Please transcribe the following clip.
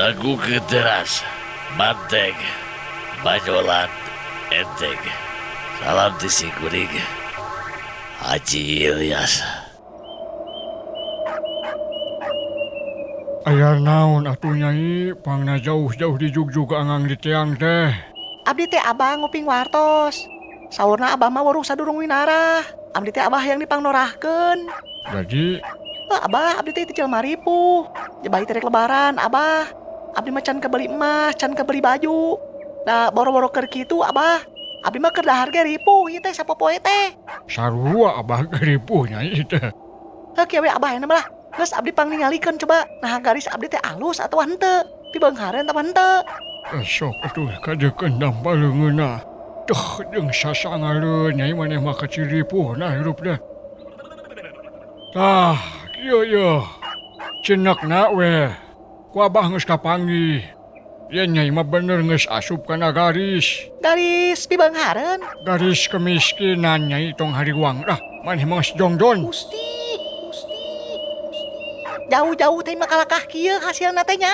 Dagukeun teras, manteg, banyolan, enteng. Salam ti sikuring, Haji Ilyas. Aya naon atuh Nyai pangna jauh-jauh di jugjug angang di tiang teh. Abdi teh Abah nguping wartos. Saurna Abah mah weruh sadurung winarah. Abdi teh Abah yang dipangnorahkeun. Jadi Eh, Abah, abdi teh ti jelema ripuh. Jebah teh rek lebaran, Abah. Abdi mah can kebeli emas, can kebeli baju. Da boro-boro keur kitu, Abah. Abdi mah keur dahar ge ripuh ieu teh sapopoe teh. Sarua Abah ge ripuh Nyai teh. Heuh kieu we Abah ayeuna mah lah. Geus abdi pangningalikeun coba. Nah garis abdi teh alus atawa henteu. Pibeunghareun atawa henteu. Sok atuh kajekeun dampa leungeunna. Teh jeung sasangaleun Nyai maneh mah kacil ripuhna hirup teh. Tah, kieu yeuh. Cenekna we. Ku Abah geus kapanggih. Yen Nyai mah bener geus asup kana garis. Garis pibeunghareun. Garis kemiskinan Nyai tong hariwang lah. Maneh mah geus jongjon. Gusti, Gusti. Jauh-jauh teh mah kalakah kieu hasilna teh nya.